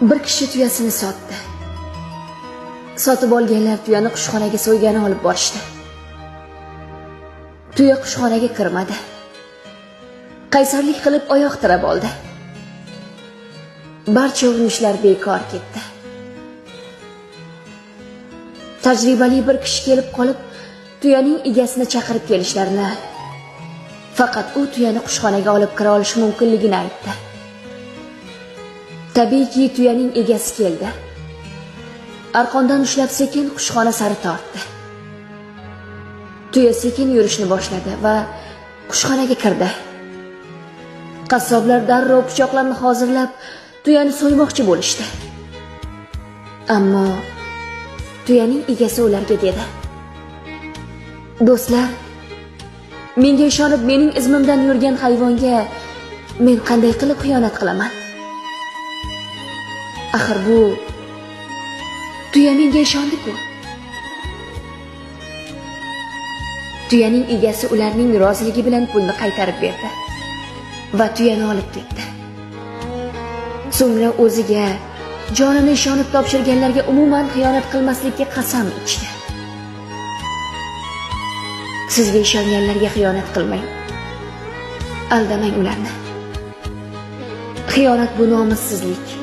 Bir kishi tuyasini sotdi. Sotib olganlar tuyani qushxonaga so'ygani olib borishdi. Tuya qushxonaga kirmadi. Qaysarlik qilib oyoq tirab oldi. Barcha urinishlar bekor ketdi. Tajribali bir kishi kelib qolib, tuyaning egasini chaqirib kelishlarini, faqat u tuyani qushxonaga olib kira olishi mumkinligini aytdi. Tabiiyki, tuyaning egasi keldi. Arqondan ushlab sekin qushxona sari tortdi. Tuya sekin yurishni boshladi va qushxonaga kirdi. Qassoblar darrov pichoqlarni hozirlab, tuyani so'ymoqchi bo'lishdi. Ammo tuyaning egasi ularga dedi: "Do'stlar, menga ishonib mening izmimdan yurgan hayvonga men qanday qilib xiyonat qilaman? Axir bu tuya menga ishondi-ku." Tuyaning egasi ularning roziligi bilan pulni qaytarib berdi va tuyani olib ketdi. So'ngra o'ziga jonini ishonib topshirganlarga umuman xiyonat qilmaslikka qasam ichdi. Sizga ishonganlarga xiyonat qilmang. Aldamang ularni. Xiyonat bu nomussizlik.